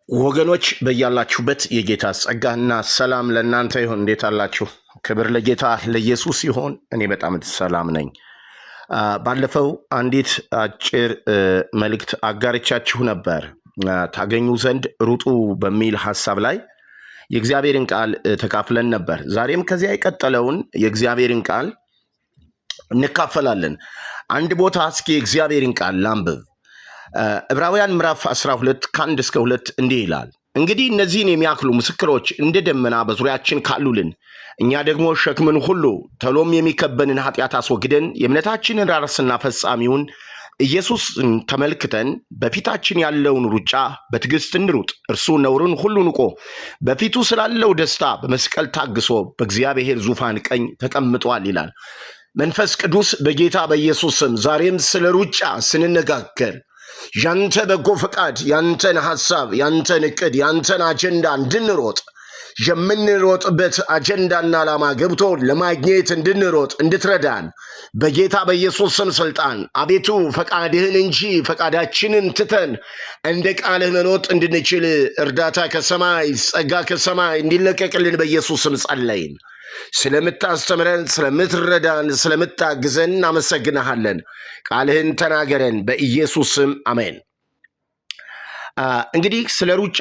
ወገኖች በያላችሁበት የጌታ ጸጋና ሰላም ለእናንተ ይሁን። እንዴት አላችሁ? ክብር ለጌታ ለኢየሱስ ይሁን። እኔ በጣም ሰላም ነኝ። ባለፈው አንዲት አጭር መልእክት አጋርቻችሁ ነበር። ታገኙ ዘንድ ሩጡ በሚል ሀሳብ ላይ የእግዚአብሔርን ቃል ተካፍለን ነበር። ዛሬም ከዚያ የቀጠለውን የእግዚአብሔርን ቃል እንካፈላለን። አንድ ቦታ እስኪ የእግዚአብሔርን ቃል ላንብብ። ዕብራውያን ምዕራፍ 12 ከ1 እስከ 2 እንዲህ ይላል። እንግዲህ እነዚህን የሚያክሉ ምስክሮች እንደ ደመና በዙሪያችን ካሉልን፣ እኛ ደግሞ ሸክምን ሁሉ ቶሎም የሚከበንን ኃጢአት አስወግደን የእምነታችንን ራስና ፈጻሚውን ኢየሱስን ተመልክተን በፊታችን ያለውን ሩጫ በትዕግስት እንሩጥ። እርሱ ነውርን ሁሉ ንቆ በፊቱ ስላለው ደስታ በመስቀል ታግሶ በእግዚአብሔር ዙፋን ቀኝ ተቀምጧል ይላል። መንፈስ ቅዱስ በጌታ በኢየሱስ ስም ዛሬም ስለ ሩጫ ስንነጋገር ያንተ በጎ ፈቃድ፣ ያንተን ሐሳብ፣ ያንተን እቅድ፣ ያንተን አጀንዳ እንድንሮጥ፣ የምንሮጥበት አጀንዳና ዓላማ ገብቶ ለማግኘት እንድንሮጥ እንድትረዳን በጌታ በኢየሱስ ስም ስልጣን፣ አቤቱ ፈቃድህን እንጂ ፈቃዳችንን ትተን እንደ ቃልህ መሮጥ እንድንችል እርዳታ ከሰማይ፣ ጸጋ ከሰማይ እንዲለቀቅልን በኢየሱስ ስም ጸለይን። ስለምታስተምረን፣ ስለምትረዳን፣ ስለምታግዘን እናመሰግንሃለን። ቃልህን ተናገረን በኢየሱስ ስም አሜን። እንግዲህ ስለ ሩጫ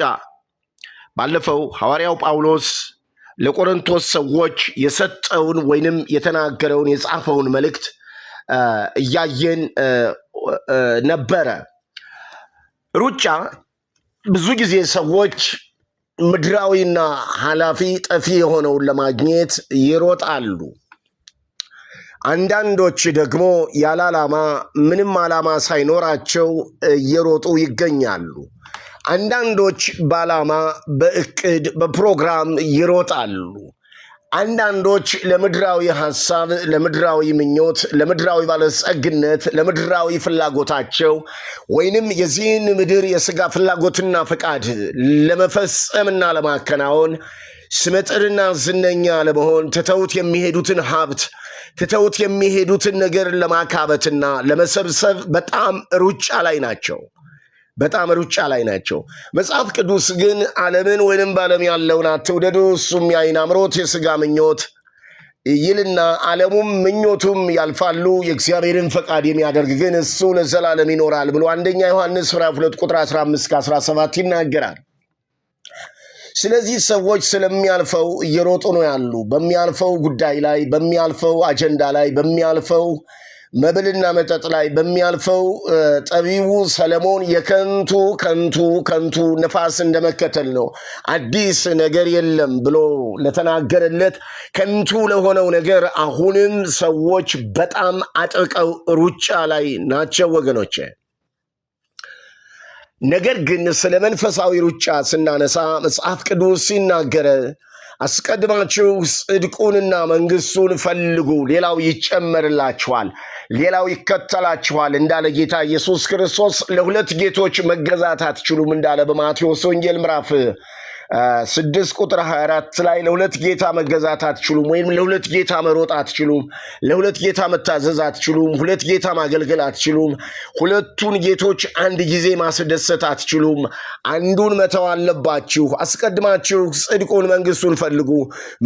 ባለፈው ሐዋርያው ጳውሎስ ለቆሮንቶስ ሰዎች የሰጠውን ወይንም የተናገረውን፣ የጻፈውን መልእክት እያየን ነበረ። ሩጫ ብዙ ጊዜ ሰዎች ምድራዊና ኃላፊ ጠፊ የሆነውን ለማግኘት ይሮጣሉ። አንዳንዶች ደግሞ ያለ ዓላማ፣ ምንም ዓላማ ሳይኖራቸው እየሮጡ ይገኛሉ። አንዳንዶች በዓላማ፣ በእቅድ፣ በፕሮግራም ይሮጣሉ። አንዳንዶች ለምድራዊ ሐሳብ፣ ለምድራዊ ምኞት፣ ለምድራዊ ባለጸግነት፣ ለምድራዊ ፍላጎታቸው ወይንም የዚህን ምድር የሥጋ ፍላጎትና ፈቃድ ለመፈጸምና ለማከናወን፣ ስመጥርና ዝነኛ ለመሆን፣ ትተውት የሚሄዱትን ሀብት፣ ትተውት የሚሄዱትን ነገር ለማካበትና ለመሰብሰብ በጣም ሩጫ ላይ ናቸው። በጣም ሩጫ ላይ ናቸው። መጽሐፍ ቅዱስ ግን ዓለምን ወይንም በዓለም ያለውን አትውደዱ፣ እሱም የዓይን አምሮት፣ የሥጋ ምኞት ይልና ዓለሙም ምኞቱም ያልፋሉ፣ የእግዚአብሔርን ፈቃድ የሚያደርግ ግን እሱ ለዘላለም ይኖራል ብሎ አንደኛ ዮሐንስ ምዕራፍ 2 ቁጥር 15 17 ይናገራል። ስለዚህ ሰዎች ስለሚያልፈው እየሮጡ ነው ያሉ። በሚያልፈው ጉዳይ ላይ፣ በሚያልፈው አጀንዳ ላይ፣ በሚያልፈው መብልና መጠጥ ላይ፣ በሚያልፈው፣ ጠቢቡ ሰለሞን የከንቱ ከንቱ ከንቱ ነፋስ እንደመከተል ነው፣ አዲስ ነገር የለም ብሎ ለተናገረለት ከንቱ ለሆነው ነገር አሁንም ሰዎች በጣም አጥብቀው ሩጫ ላይ ናቸው ወገኖቼ። ነገር ግን ስለ መንፈሳዊ ሩጫ ስናነሳ መጽሐፍ ቅዱስ ሲናገር አስቀድማችሁ ጽድቁንና መንግስቱን ፈልጉ፣ ሌላው ይጨመርላችኋል፣ ሌላው ይከተላችኋል እንዳለ ጌታ ኢየሱስ ክርስቶስ፣ ለሁለት ጌቶች መገዛት አትችሉም እንዳለ በማቴዎስ ወንጌል ምዕራፍ 6 ቁጥር 24 ላይ፣ ለሁለት ጌታ መገዛት አትችሉም፣ ወይም ለሁለት ጌታ መሮጥ አትችሉም፣ ለሁለት ጌታ መታዘዝ አትችሉም፣ ሁለት ጌታ ማገልገል አትችሉም፣ ሁለቱን ጌቶች አንድ ጊዜ ማስደሰት አትችሉም፣ አንዱን መተው አለባችሁ። አስቀድማችሁ ጽድቁን መንግስቱን ፈልጉ።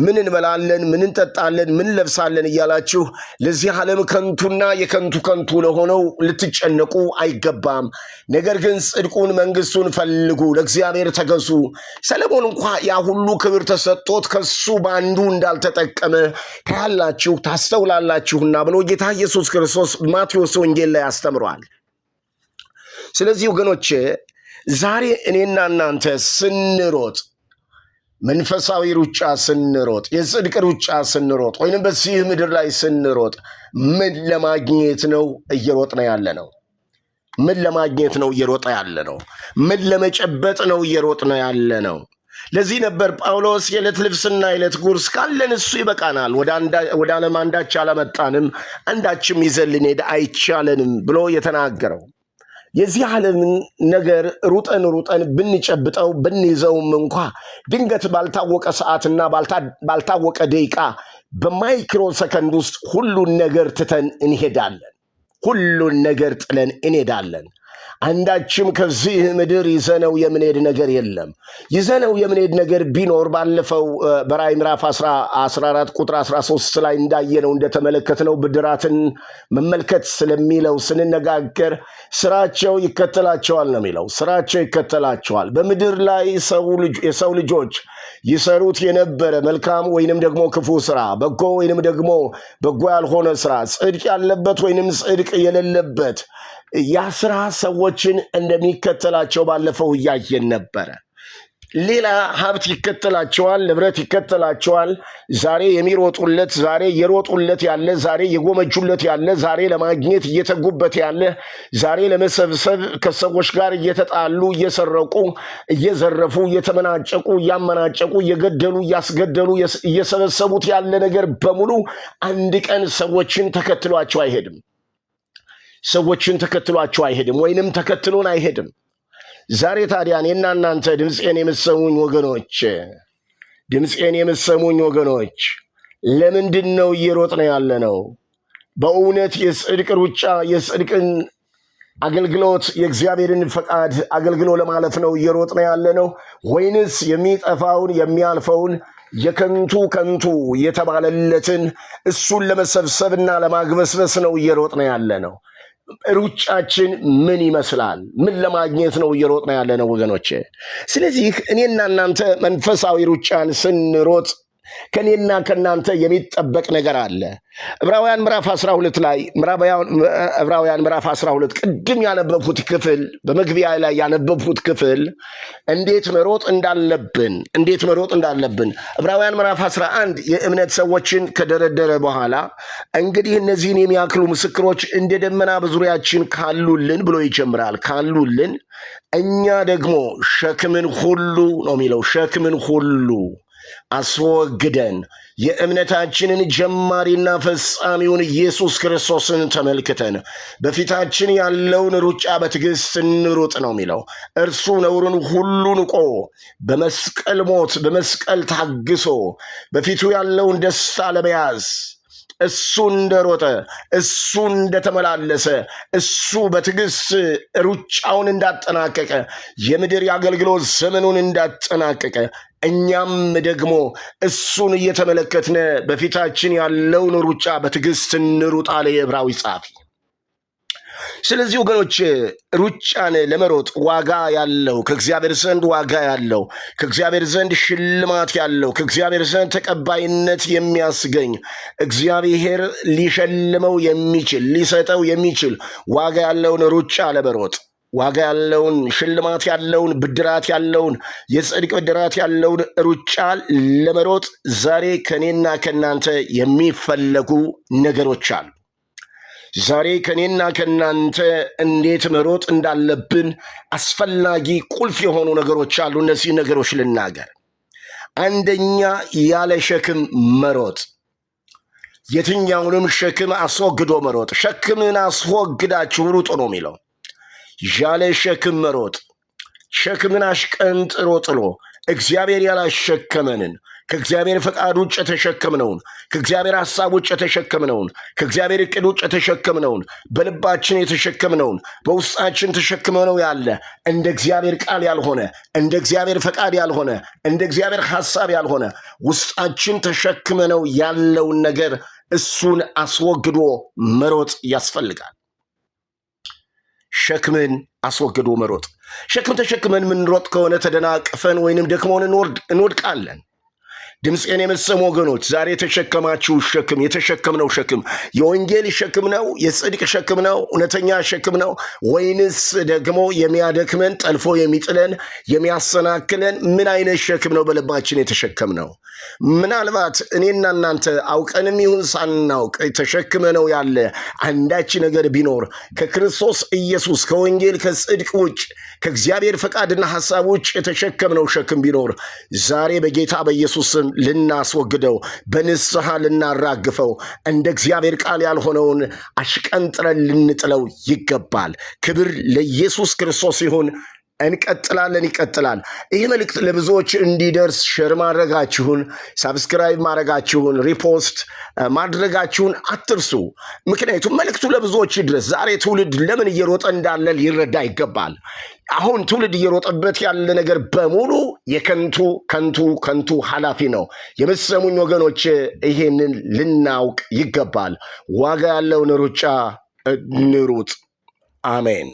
ምን እንበላለን፣ ምን እንጠጣለን፣ ምን እንለብሳለን እያላችሁ ለዚህ ዓለም ከንቱና የከንቱ ከንቱ ለሆነው ልትጨነቁ አይገባም። ነገር ግን ጽድቁን መንግስቱን ፈልጉ፣ ለእግዚአብሔር ተገዙ። ሰለሞን እንኳ ያ ሁሉ ክብር ተሰጥቶት ከሱ በአንዱ እንዳልተጠቀመ ታያላችሁ፣ ታስተውላላችሁና ብሎ ጌታ ኢየሱስ ክርስቶስ ማቴዎስ ወንጌል ላይ አስተምሯል። ስለዚህ ወገኖቼ ዛሬ እኔና እናንተ ስንሮጥ፣ መንፈሳዊ ሩጫ ስንሮጥ፣ የጽድቅ ሩጫ ስንሮጥ፣ ወይንም በዚህ ምድር ላይ ስንሮጥ ምን ለማግኘት ነው እየሮጥን ያለነው? ምን ለማግኘት ነው እየሮጥን ያለነው? ምን ለመጨበጥ ነው እየሮጥን ያለነው? ለዚህ ነበር ጳውሎስ የዕለት ልብስና የዕለት ጉርስ ካለን እሱ ይበቃናል፣ ወደ ዓለም አንዳች አላመጣንም፣ አንዳችም ይዘን ልንሄድ አይቻለንም ብሎ የተናገረው። የዚህ ዓለምን ነገር ሩጠን ሩጠን ብንጨብጠው ብንይዘውም እንኳ ድንገት ባልታወቀ ሰዓትና ባልታወቀ ደቂቃ በ micro second ውስጥ ሁሉን ነገር ትተን እንሄዳለን። ሁሉን ነገር ጥለን እንሄዳለን። አንዳችም ከዚህ ምድር ይዘነው የምንሄድ ነገር የለም። ይዘነው የምንሄድ ነገር ቢኖር ባለፈው በራእይ ምዕራፍ 14 ቁጥር 13 ላይ እንዳየነው እንደተመለከትነው ብድራትን መመልከት ስለሚለው ስንነጋገር ስራቸው ይከተላቸዋል ነው የሚለው። ስራቸው ይከተላቸዋል። በምድር ላይ የሰው ልጆች ይሰሩት የነበረ መልካም ወይንም ደግሞ ክፉ ስራ፣ በጎ ወይንም ደግሞ በጎ ያልሆነ ስራ፣ ጽድቅ ያለበት ወይንም ጽድቅ የሌለበት ያ ስራ ሰዎችን እንደሚከተላቸው ባለፈው እያየን ነበረ። ሌላ ሀብት ይከተላቸዋል፣ ንብረት ይከተላቸዋል። ዛሬ የሚሮጡለት፣ ዛሬ እየሮጡለት ያለ፣ ዛሬ እየጎመጁለት ያለ፣ ዛሬ ለማግኘት እየተጉበት ያለ፣ ዛሬ ለመሰብሰብ ከሰዎች ጋር እየተጣሉ፣ እየሰረቁ፣ እየዘረፉ፣ እየተመናጨቁ፣ እያመናጨቁ፣ እየገደሉ፣ እያስገደሉ እየሰበሰቡት ያለ ነገር በሙሉ አንድ ቀን ሰዎችን ተከትሏቸው አይሄድም። ሰዎችን ተከትሏቸው አይሄድም፣ ወይንም ተከትሎን አይሄድም። ዛሬ ታዲያ እኔና እናንተ ድምፄን የምትሰሙኝ ወገኖች፣ ድምፄን የምትሰሙኝ ወገኖች፣ ለምንድን ነው እየሮጥን ያለ ነው? በእውነት የጽድቅ ሩጫ፣ የጽድቅን አገልግሎት፣ የእግዚአብሔርን ፈቃድ አገልግሎ ለማለፍ ነው እየሮጥን ያለ ነው ወይንስ የሚጠፋውን የሚያልፈውን የከንቱ ከንቱ የተባለለትን እሱን ለመሰብሰብና ለማግበስበስ ነው እየሮጥን ያለ ነው? ሩጫችን ምን ይመስላል? ምን ለማግኘት ነው እየሮጥን ያለ ነው ወገኖቼ? ስለዚህ እኔና እናንተ መንፈሳዊ ሩጫን ስንሮጥ ከእኔና ከእናንተ የሚጠበቅ ነገር አለ። ዕብራውያን ምዕራፍ 12 ላይ፣ ዕብራውያን ምዕራፍ 12 ቅድም ያነበብኩት ክፍል፣ በመግቢያ ላይ ያነበብኩት ክፍል እንዴት መሮጥ እንዳለብን ዕብራውያን ምዕራፍ 11 የእምነት ሰዎችን ከደረደረ በኋላ እንግዲህ እነዚህን የሚያክሉ ምስክሮች እንደ ደመና በዙሪያችን ካሉልን ብሎ ይጀምራል። ካሉልን እኛ ደግሞ ሸክምን ሁሉ ነው የሚለው፣ ሸክምን ሁሉ አስወግደን የእምነታችንን ጀማሪና ፈጻሚውን ኢየሱስ ክርስቶስን ተመልክተን በፊታችን ያለውን ሩጫ በትዕግስት እንሩጥ ነው የሚለው። እርሱ ነውርን ሁሉ ንቆ በመስቀል ሞት በመስቀል ታግሶ በፊቱ ያለውን ደስታ ለመያዝ እሱ እንደሮጠ፣ እሱ እንደተመላለሰ፣ እሱ በትዕግስት ሩጫውን እንዳጠናቀቀ፣ የምድር የአገልግሎት ዘመኑን እንዳጠናቀቀ እኛም ደግሞ እሱን እየተመለከትን በፊታችን ያለውን ሩጫ በትዕግስት እንሩጥ አለ የዕብራዊ ጸሐፊ። ስለዚህ ወገኖች፣ ሩጫን ለመሮጥ ዋጋ ያለው፣ ከእግዚአብሔር ዘንድ ዋጋ ያለው፣ ከእግዚአብሔር ዘንድ ሽልማት ያለው፣ ከእግዚአብሔር ዘንድ ተቀባይነት የሚያስገኝ፣ እግዚአብሔር ሊሸልመው የሚችል፣ ሊሰጠው የሚችል ዋጋ ያለውን ሩጫ ለመሮጥ፣ ዋጋ ያለውን፣ ሽልማት ያለውን፣ ብድራት ያለውን፣ የጽድቅ ብድራት ያለውን ሩጫ ለመሮጥ ዛሬ ከእኔና ከእናንተ የሚፈለጉ ነገሮች አሉ። ዛሬ ከእኔና ከእናንተ እንዴት መሮጥ እንዳለብን አስፈላጊ ቁልፍ የሆኑ ነገሮች አሉ። እነዚህ ነገሮች ልናገር። አንደኛ፣ ያለ ሸክም መሮጥ። የትኛውንም ሸክም አስወግዶ መሮጥ። ሸክምን አስወግዳችሁ ሩጡ ነው የሚለው። ያለ ሸክም መሮጥ፣ ሸክምን አሽቀንጥሮ ጥሎ እግዚአብሔር ያላሸከመንን፣ ከእግዚአብሔር ፈቃድ ውጭ የተሸከምነውን፣ ከእግዚአብሔር ሐሳብ ውጭ የተሸከምነውን፣ ከእግዚአብሔር ዕቅድ ውጭ የተሸከምነውን፣ በልባችን የተሸከምነውን፣ በውስጣችን ተሸክመነው ያለ እንደ እግዚአብሔር ቃል ያልሆነ፣ እንደ እግዚአብሔር ፈቃድ ያልሆነ፣ እንደ እግዚአብሔር ሐሳብ ያልሆነ ውስጣችን ተሸክመነው ያለውን ነገር እሱን አስወግዶ መሮጥ ያስፈልጋል። ሸክምን አስወግዶ መሮጥ። ሸክም ተሸክመን የምንሮጥ ከሆነ ተደናቅፈን ወይንም ደክሞን እንወድቃለን። ድምፄን የምትሰሙ ወገኖች፣ ዛሬ የተሸከማችሁ ሸክም፣ የተሸከምነው ሸክም የወንጌል ሸክም ነው? የጽድቅ ሸክም ነው? እውነተኛ ሸክም ነው? ወይንስ ደግሞ የሚያደክመን፣ ጠልፎ የሚጥለን፣ የሚያሰናክለን ምን አይነት ሸክም ነው በልባችን የተሸከምነው? ምናልባት እኔና እናንተ አውቀንም ይሁን ሳናውቅ ተሸክመነው ያለ አንዳች ነገር ቢኖር ከክርስቶስ ኢየሱስ ከወንጌል ከጽድቅ ውጭ፣ ከእግዚአብሔር ፈቃድና ሐሳብ ውጭ የተሸከምነው ሸክም ቢኖር ዛሬ በጌታ በኢየሱስ ስም ልናስወግደው፣ በንስሐ ልናራግፈው፣ እንደ እግዚአብሔር ቃል ያልሆነውን አሽቀንጥረን ልንጥለው ይገባል። ክብር ለኢየሱስ ክርስቶስ ይሁን። እንቀጥላለን፣ ይቀጥላል። ይህ መልእክት ለብዙዎች እንዲደርስ share ማድረጋችሁን፣ subscribe ማድረጋችሁን፣ repost ማድረጋችሁን አትርሱ። ምክንያቱም መልእክቱ ለብዙዎች ይድረስ። ዛሬ ትውልድ ለምን እየሮጠ እንዳለ ሊረዳ ይገባል። አሁን ትውልድ እየሮጠበት ያለ ነገር በሙሉ የከንቱ ከንቱ ከንቱ ኃላፊ ነው። የምትሰሙኝ ወገኖች ይሄንን ልናውቅ ይገባል። ዋጋ ያለውን ሩጫ እንሩጥ። አሜን።